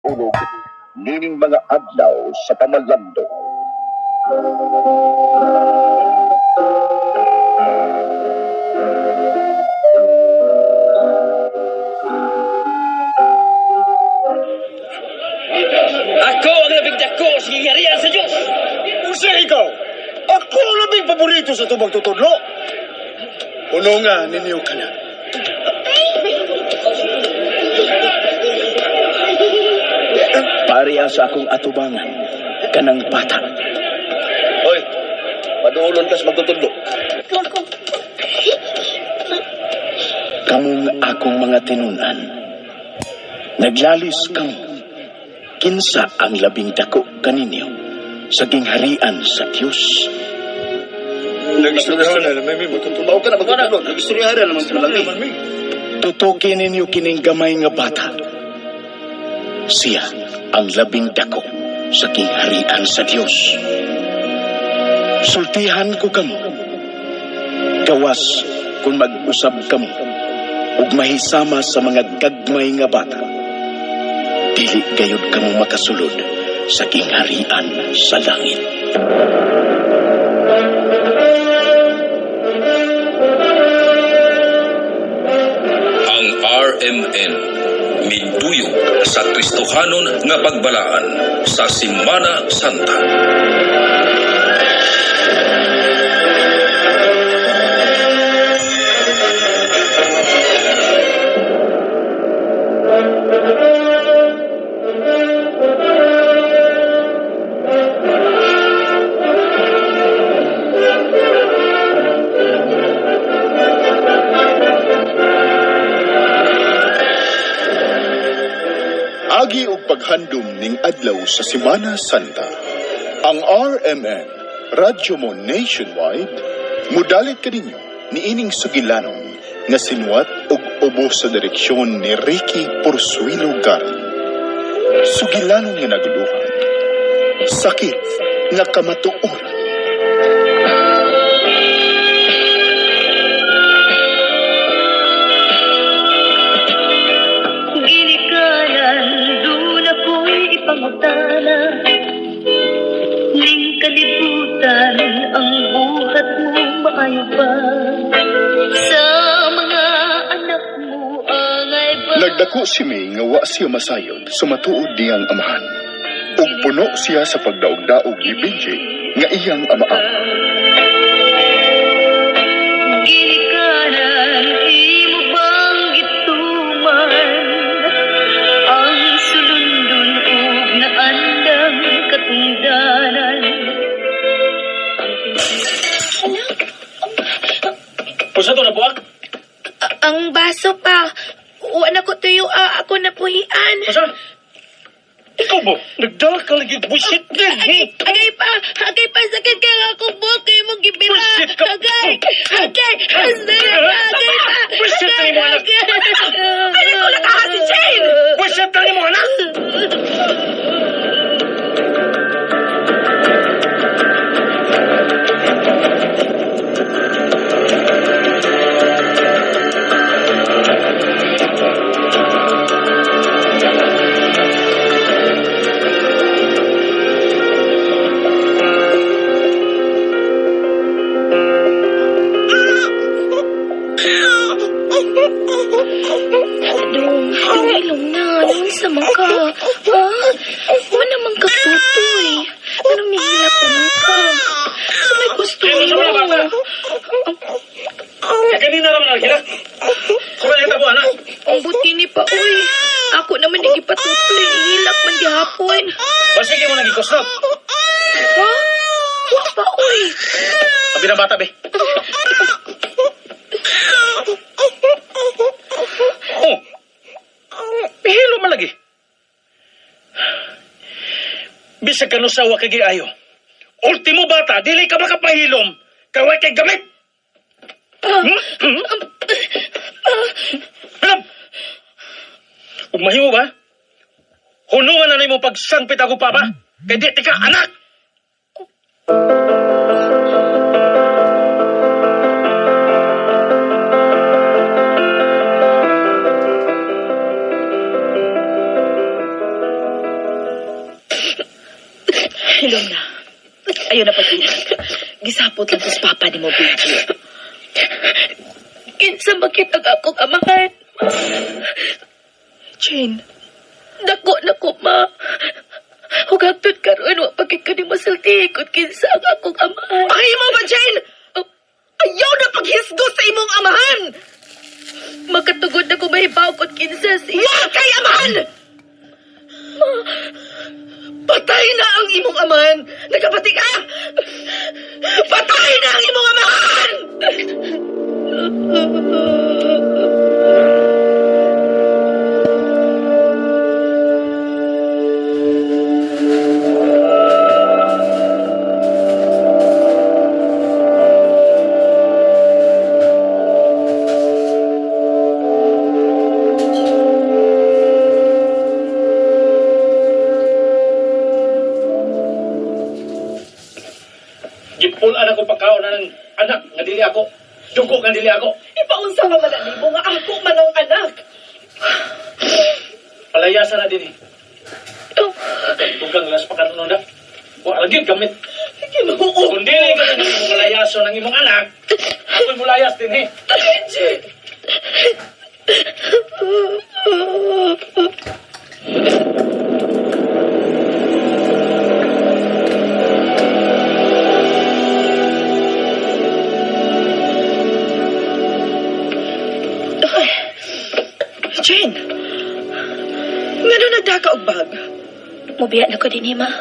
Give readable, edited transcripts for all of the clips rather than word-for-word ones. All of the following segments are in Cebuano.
Ulog nining mga adlaw sa pamalando. Ako ang labing dako sa giharian sa Diyos. Unsa ikaw? Ako ang labing paborito sa tubag tutudlo. Uno nga ninyo kana. Pareha sa akong atubangan, kanang bata. Hoy, paduolon kas magtutudlo. Kamong akong mga tinunan. Naglalis kamo. Kinsa ang labing dako kaninyo sa gingharian sa Dios. Nagistoryahan na naman may magtutudlo. Bawo ka na magtutudlo. Nagistoryahan na naman sila lagi. Tutukin ninyo kining gamay nga bata. Siya ang labing dako sa gingharian sa Dios. Sultihan ko kamo. Gawas kung mag-usab kamo ug mahisama sa mga gagmay nga bata. Dili gayud kamo makasulod sa gingharian sa langit. Ang RMN miduyog sa Kristohanon nga pagbalaan sa Simana Santa. Agi og paghandom ning adlaw sa Semana Santa. Ang RMN, Radyo Mo Nationwide, mudalit kaninyo niining sugilanon nga sinuwat og ubo sa direksyon ni Ricky Porsuelo Garin. Sugilanon nga naguluhan. Sakit nga kamatuoran. Ginikanan, doon ako'y ipangutana. Ning kalibutan, ang buhat mo maayo ba? Sa mga anak mo, angay ba? Nagdako si May nga wa siya masayod sa matuod niyang amahan. Ug puno siya sa pagdaog-daog ni Benji nga iyang amaang. Ginikanan, imo bang gituman ang sulundon ug naandang katungdanan? Pusa to na buwak. Ang baso pa. Wa na ko tuyo, ah, ako napuhian. Pusa. Ikaw ba? Nagdala ka lagi bullshit din. Agay, agay pa, agay pa, sakit kay nga akong buhok kay mong gibira. Bullshit ka. Agay, agay, asara pa, agay pa. Bullshit na imo, anak. Ay, ko nakaha si Jane! Bullshit na mo anak. Dong, dong, ilong na. Nung sa man ka. Ha? Wala man ka tutoy. Anong mihila pa man ka? Sa may gusto Ay, mo. wala ba, Kaya kanina raman ang gila. Kumaya kita po anak. Ang buti ni pa, uy. Ako naman nagipatutoy. Ihilak man gihapon. Basige mo nagikosnot. Ha? Wa pa, uy. Sabi ng bata, be. Oh. Pihilo man lagi. Bisag kanu sawa kay giayo. Ultimo bata, dili ka makapahilom. Kaway kay gamit. Hmm? Hmm? Bilab! Ug mahimo ba? Hunungan na nimo pagsangpit ako papa. Kay di ti ka anak. Hilom na. Ayaw na pag-ilag. Gisapot lang kus papa ni mo, Benji. Kinsa makit ang akong amahan. Jane, Dako na ko, ma. Hugagtod karon wa pagkit ko ni masulti kung kinsa ang akong amahan. Mahimo ba, Jane? Ayaw na paghisgo sa imong amahan! Makatugod na ko mahibaw kung kinsa siya. Wa kay amahan! Patay na ang imong amahan! Nagkapati ka! Patay na ang imong amahan! Gipul anak ko pagkaon na ng anak nga dili ako. Dugo nga dili ako. Ipaunsa ka man nimo nga ako man ang anak. Palayasan na din eh. Tugang las pa kanon na. Wa lagi gamit. Ginoo. Kung dili ka na mo kalayason ang imong anak, ako'y mulayas din eh. Benji! Jane! Ngano nagdaka og bag? Mubiya na ko din, ma.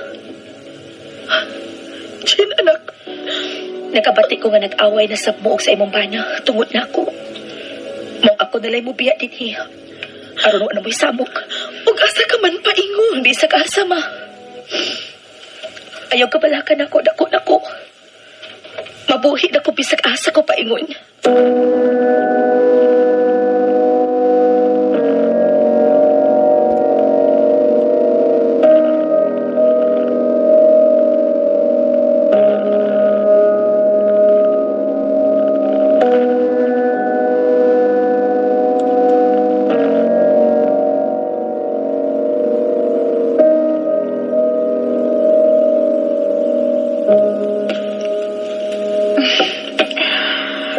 Jane, anak. Nakabati ko nga nag-away na sa muog sa imong bana. Tungod na ako. Mong ako nalay mubiya din, hi. Aron wa na mo'y samok. Ug asa ka man paingon. Bisag asa, ma. Ayaw ka balakan ako, dako na ko. Mabuhi na ko bisag asa ko paingon.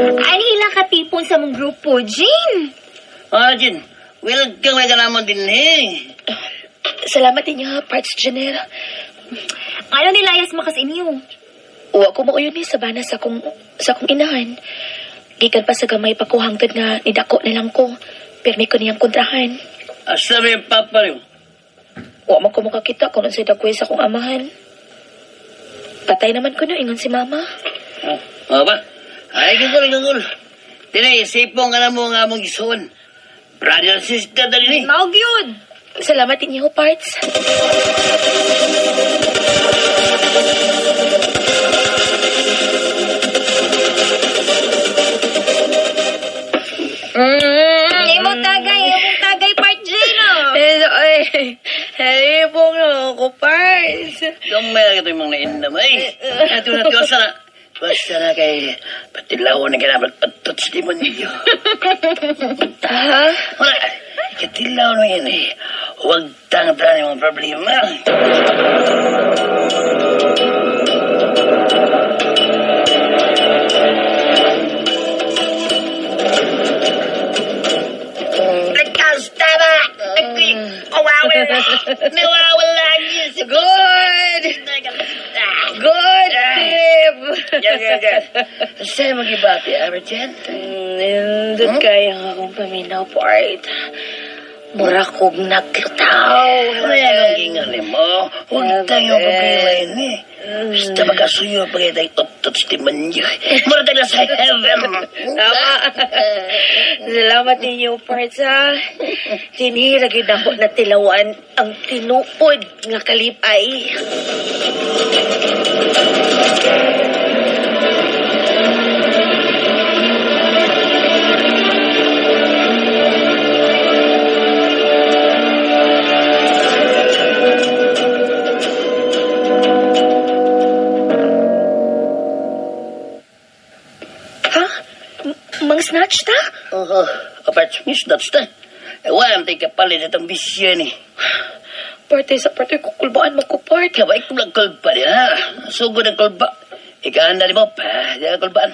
Ano ilang katipon sa mong grupo, Jean? Ah, Jin. Welcome ka naman din eh. Salamat inyo ha, Parts Janelle. Ano nilayas mo kas inyo? Uwa ko mauyon ni sa bana sa akong inahan. Gikan pa sa gamay pa ko hangtod nga nidako na lang ko. Pirmi ko niyang kontrahan. Asa may papa niyo? Wa man ko makakita kung unsay dagway sa akong amahan. Patay naman ko no, ingon si mama. Oh, oh ba? Ay, gugol, gugol. Dinay, sipong ka na mo nga mong isuon. Brother and sister dali ni. Maog yun. Salamat inyo, Parts. Imong tagay part Jane, oh. Ay, ay, pong ako, Parts. Gamay lang ito yung mga naindam, ay. Ato na, tiwasa na. Basta na kay patilawan na kinabat patot sa demonyo. Ha? Wala, katilaw na yan eh. Huwag tang-tang yung mga problema. Nagkastaba! Nawawala! Nawawala niya si Good! Good trip! Yeah, yeah, yeah. Sa'yo mag-ibati, Arjen? Nindot kaya nga akong paminaw, Part. Mura kog naglutaw. Ano yan ang gingan mo? Huwag tayong problema yun eh. Basta magkasuyo pa kayo tayo utot sa demonyo. Mura tayo na sa heaven. Tama. Salamat ninyo, Parts, ha. Tinira gyud ako na tilawan ang tinuod nga kalipay. Ha? Mang snatch ta? Oo, apart from that's ta. Eh, wala naman tayo kapalit itong bisyo ni. Parte sa parte, kukulbaan mo ko, part. Kabay ko lang kulba niya. Sugod ang kulba. Ikaanda ni mo, pa. Di ang kulbaan.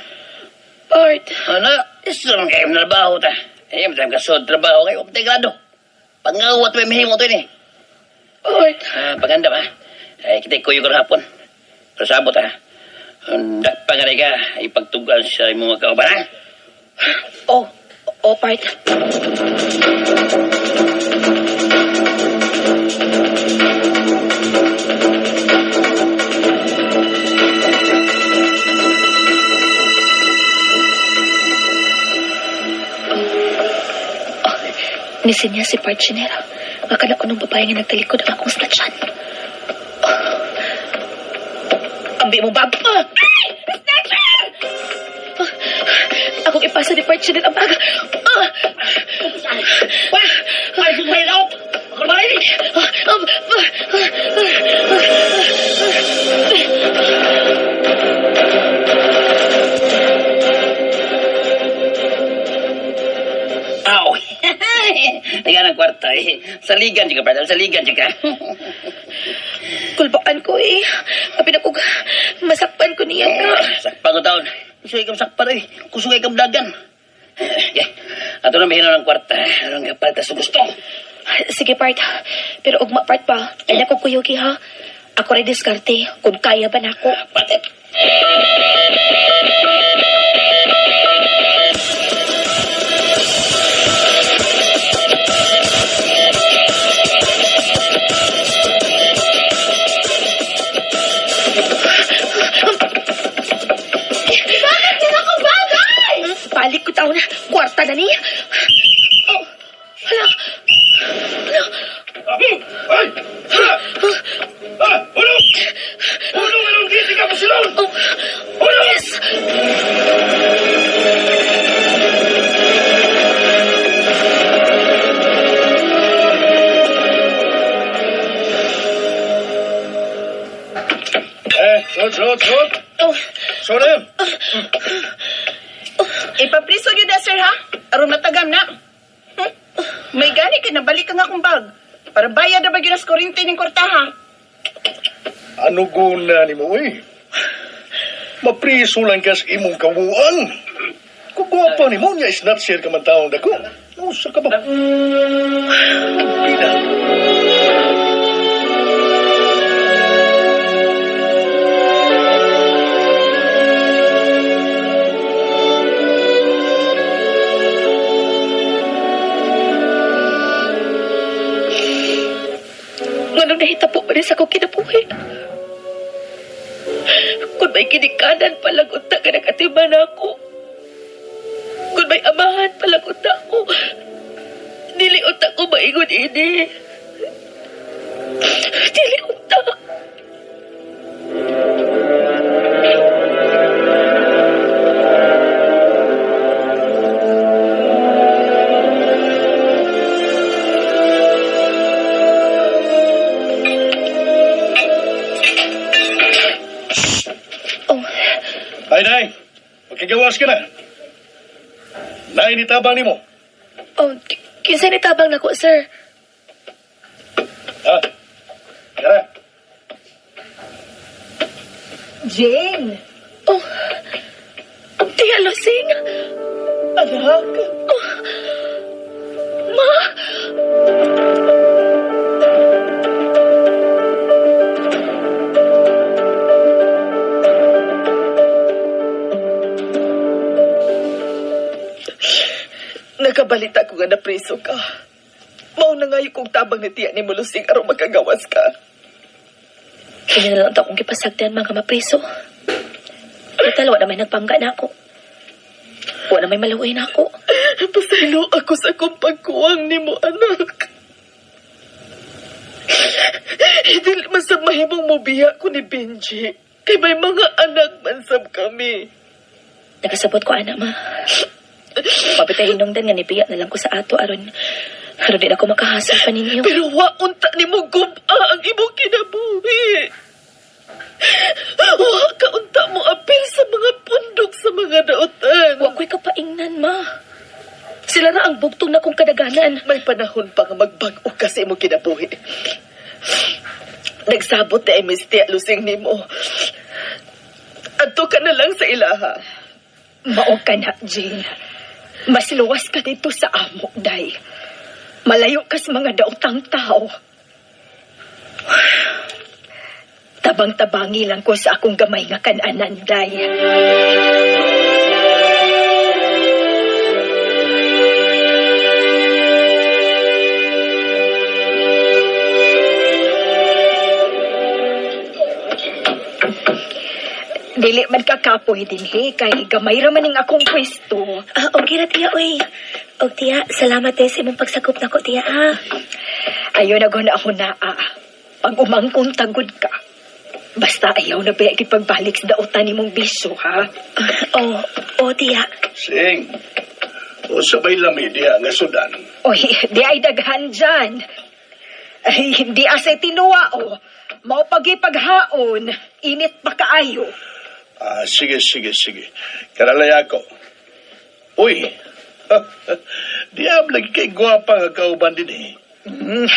Part. Ano? Iso naman kayo ng trabaho ta. Eh, matayang kasod trabaho kayo. Huwag grado. Pangawat may mahimo to ini. Part. Ah, paganda ba? Ay, kita kuyo ko hapon. Pero sabot ha. Ang pa nga ka, ipagtugan sa imong mga kauban ha. Oh, oh, part. Oh, nisin niya si Part Chinera. Akala ko nung babae nga nagtalikod ang akong snatchan. Ambi mo bag. Ah! Snatcher! Akong ipasa ni Part Chinera ang bag. Ah! Wah! Ay, kung may laot! Ako naman ini! Aw! Taga ng kwarta eh. Saligan siya ka, pardon. Saligan siya ka. Kulbaan ko eh. Abi na ko, masakpan ko niya. Sakpan ko taon. Kusugay kang sakpan eh. Kusugay kang dagan. Yeah. Ato na mahinaw ng kwarta. Aron ka palta sa gusto. Sige, part. Pero ugma part pa. Ay nako kuyugi ha. Ako rin diskarte. Kung kaya ba nako. Patit! Bakit yan ako bagay? Balik ko taon na. Kwarta na niya. Oh, hala. Hala. Ay! Ah! Ah! Ulong! Ulong! Anong dito ka mo silong? Oh, yes. Eh, sod, sod, sod. Oh, Sod na yun. Ipapriso gyud na, sir, ha? Aron matagam na. May gani kay nabalik ang akong bag. Para bayad na ba gyud sa kuryente ning kwarta, ha? Ano guna ni mo, eh? Mapriso lang kas imong kawuan. Kung gwapa ni mo niya, snatcher ka man taong dako. Usa ka ba? Pina. Nganong nahitabo pa rin sa akong kinabuhi. Kung may kinikanan palagunta ka nagatiman ako. Kung may amahan palagunta ako. Dili unta ko maingon ini. Dili unta. Oh, Ay, nay. Magkagawas ka na. Nay, nitabang ni mo. oh, kinsa ni tabang nako, sir? Ha? Tara. Jane! Oh, Tia Lusing. Anak! Oh, ma! Nakabalita ko nga napreso ka. Mao na ngayon kong tabang ni tiya ni Mulusing aron magkagawas ka. Kanya na lang ito akong gipasagdan mga mapriso. Total, wala may nagpangga na ako. Wala may maluwi na ako. Pasaylo ako sa akong pagkuwang nimo, anak. Hindi man sa mahimong mobiya ko ni Benji. Kay may mga anak man sab kami. Nakasabot ko, anak, ma. Pabitay hinungdan nga nibiya na lang ko sa ato aron aron din ako makahasol pa ninyo. Pero wa unta nimo gub-a ang imong kinabuhi. Wa ka unta mo apil sa mga pundok sa mga dautan. Wa ko'y kapaingnan, ma. Sila na ang bugtong na kong kadaganan. May panahon pa nga magbag-o ka sa imong kinabuhi. Nagsabot na ay Tiya Lusing nimo. Adto ka na lang sa ilaha. Mao ka na, Jane. Mas luwas ka dito sa amo, day. Malayo ka sa mga daotang tao. Tabang-tabangi lang ko sa akong gamay nga kananan, day. Dili man ka kapoy dinhi kay gamay ra man ning akong pwesto. Ah, okay ra tiya, oy. Og tiya, salamat eh sa imong pagsakop nako tiya, ha. Ayo na guna ako naa. Pag umangkong tagod ka. Basta ayaw na ba ipagbalik sa daotan nimong bisyo, ha? Oh, oh tiya. Sing, o sabay lami diha nga sudan. Oy, di ay daghan dyan. Ay, hindi asay tinuwa, o. Mao pagipaghaon, init pa kaayo. Ah, sige, sige, sige. Karalay ako. Uy, diab lagi kay gwapa nga kauban din eh.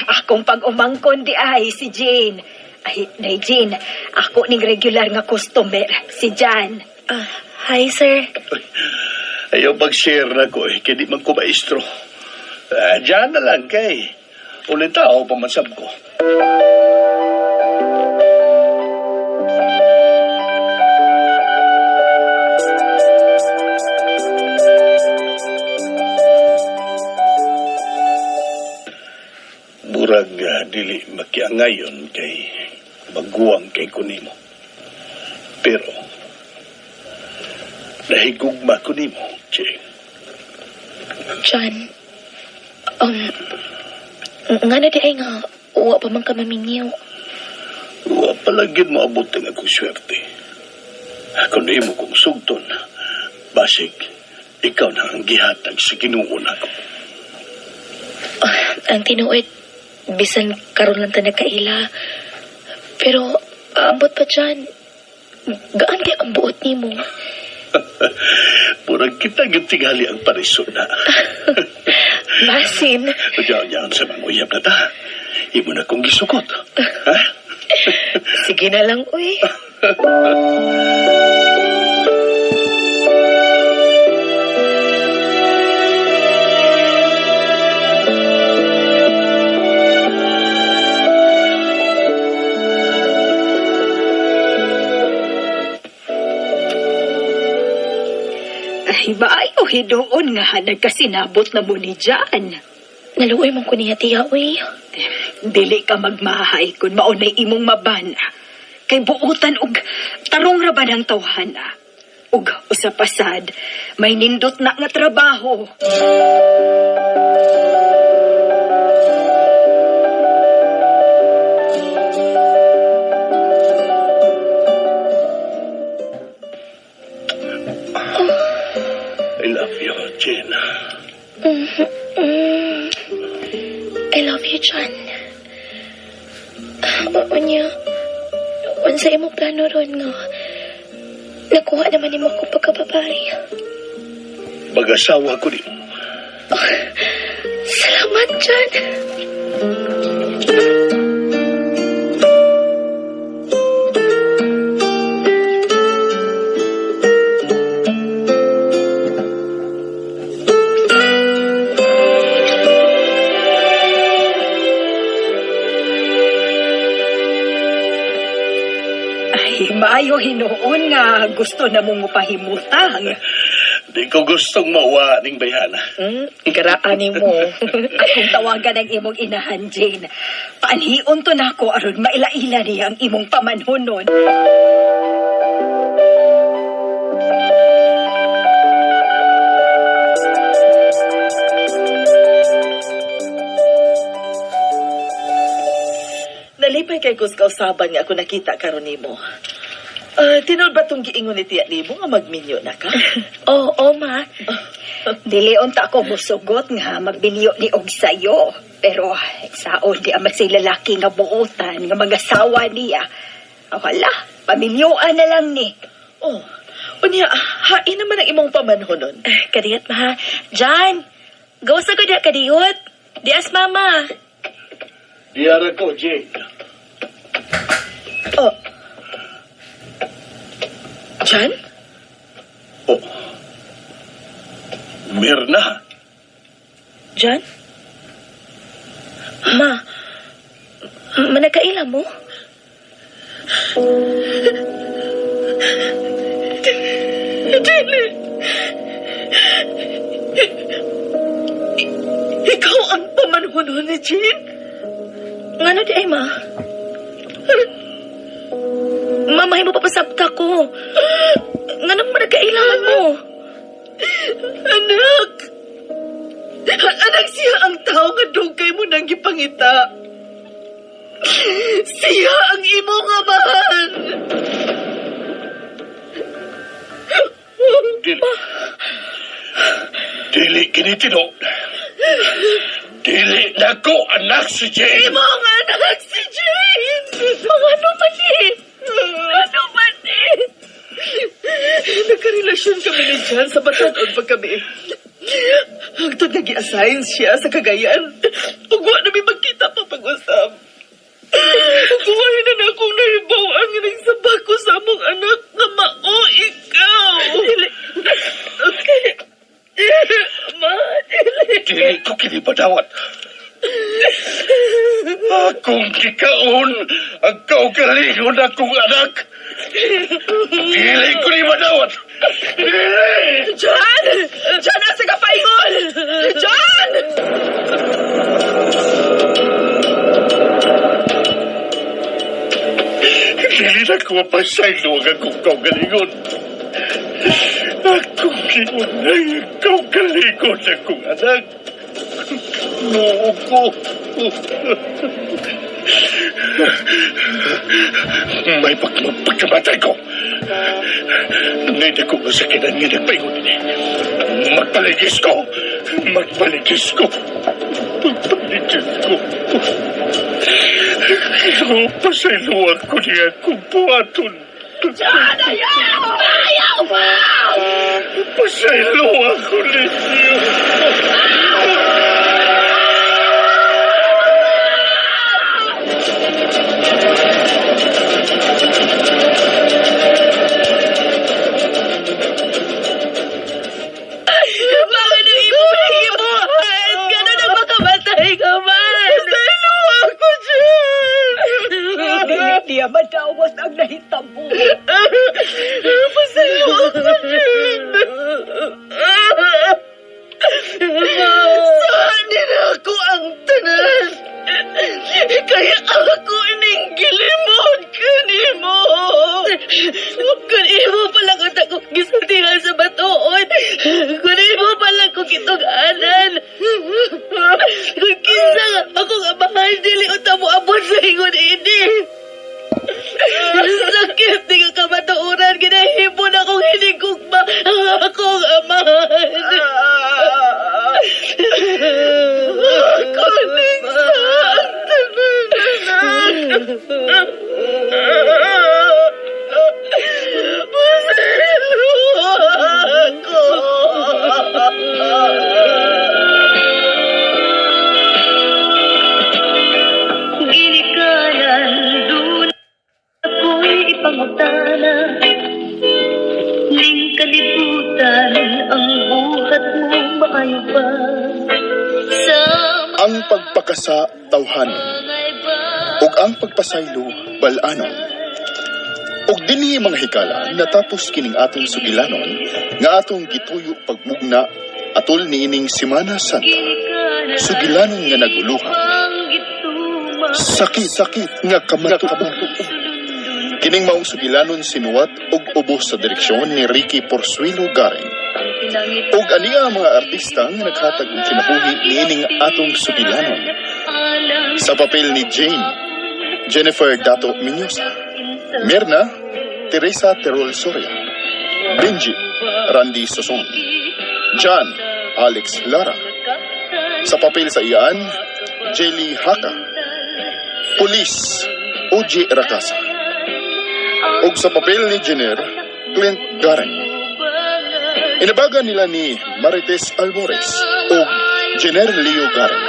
Akong pag-umangkon di ay si Jane. Ay, nay Jane, ako ning regular nga customer, si Jan. Ah, hi sir. Uy, ayaw pag-share na ko eh, kay di man ko maestro. Ah, dyan na lang kay. Ulit tao pamansab ko. Murag dili makiangayon kay maguwang kay kunimo. Pero nahigugma ko nimo, Jane. John, um, nga na di ay nga, uwa pa man ka maminyo. Wa palagin mo abutin akong swerte. Kung imo kong sugton, basig, ikaw na ang gihatag sa Ginoo nako. Ah, ang tinuod, bisan karon lang ta nagkaila. Pero, aabot pa dyan. Gaan kay ang buot nimo. Murag kita gyud tingali ang parison na. Basin. Unya-unya sa mga uyab na ta. Imo na kong gisukot. Ha? Sige na lang, uy. Ay, maayo hidoon nga nagkasinabot na mo ni Jan. Naluoy man ko niya, tiya, uy. Dili ka magmahay kung maunay imong mabana. Kay buutan og tarong ra ba ng tawhana. Ug usa pasad, may nindot na nga trabaho. I love you, Jane. Mm. I love you, John. Unya, unsa imong plano ron nga nakuha naman nimo ako pagkababae. Mag-asawa ko nimo. Salamat, John. Ay, maayo hinuon nga gusto na mong mupahimutang. Di ko gustong mauwa ning bayana. Garaan mo. Akong tawagan ang imong inahan, Jane. Paanhion to nako aron mailaila niya ang imong pamanhonon. Nalipay kay kus kausaban nga ako nakita karon nimo. Ah, tinuod ba tong giingon ni tiya nimo nga magminyo na ka? Oo, oh, ma. Dili unta ako musugot nga magbinyo ni og sayo. Pero saon di amat say lalaki nga buotan nga mag-asawa niya. Ah, wala, pamilyuan na lang ni. Oh, unya, hain naman ang imong pamanhonon. Kadiyot, ma. John, gawas na ko diha kadiyot. Dias, mama. Diyara ko, Jane. Oh. John? Oh. Mirna. John? Ma, managkaila mo? Dili. Ikaw ang pamanhuno ni Jean? Ngano di ay, ma? Ma, mahimo papasabta ko. Nganong managkailangan mo? Anak! Anak, siya ang tao nga dugay mo nang gipangita. Siya ang imong amahan. Dili. Dili kini tinuod. Dili nako anak si Jane. Imong anak si Jane! Mga ano man eh? Ano man eh? Nagkarelasyon kami ni John sa batanon pa kami. Hangtod nga gi-assign siya sa Cagayan. Ug wa na mi magkita pa pag-usab. Ug wa na na akong nahibaw-an nga nagsabak ko sa among anak nga mao ikaw. Dili. Ma, dili. Dili ko kini padawat. Akong gikaon ang kaugalingon akong anak. Dili ko ni madawat. Dili! John! John, asa ka paingon? John! Dili na ko mapasaylo ang akong kaugalingon. Akong giunay ang kaugalingon akong anak. Noo ko. May pagkamatay ko. Hindi ko masakitan nga nagpaingon ini. Magpaligis ko. Magpaligis ko. Magpaligis ko. Ginoo, pasayloan ko niya kung buhaton. John, ayaw! Ayaw ba? Pasayloan ko ninyo. Bakit ang imo gibuhat? Ganun ang makamatay ka man. Pasaylo ako, John! Dili niya madawat ang nahitabo. Pasaylo ako, John! Saan ako ang tanan? Kaya ako ining gilimod kanimo. Kung imo pala ko ta kong gisultihan sa batuon. Kung imo pala ko kitog-anan. Kung kinsa nga akong amahan, dili unta mo abot sa ingon ini. Sakit ni nga kamatuoran, ginahimo na akong hinigugma ang akong amahan. Ako ning sa ang tanan, anak. Pasaylo ako. Ginikanan doon ako'y ipangutana. Ning kalibutan ang buhat mo maayo pa. Sa Ang pagpakasa tawhanon mga ug ang pagpasaylo bal-anon. Ug dinhi mga hikala natapos kining atong sugilanon nga atong gituyo pagmugna atol niining Semana Santa. Sugilanon nga naguluhan. Sakit sakit nga kamatuoran. Kining maong sugilanon sinuwat ug ubos sa direksyon ni Ricky Porsuelo Garing. Ug ania ang mga artista nga naghatag og kinabuhi niining atong sugilanon. Sa papel ni Jane, Jennifer Dato Miñosa, Mirna, Teresa Terol Soria, Benji, Randy Soson, John, Alex Lara. Sa papel sa iyaan, Jelly Haka, Police, OJ Rakasa. Ug sa papel ni Jenner, Clint Garen. Inabaga nila ni Marites Albores ug Jenner Leo Garen.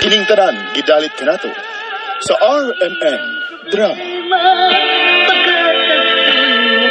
Kining tanan gidalit kanato sa RMN. drama.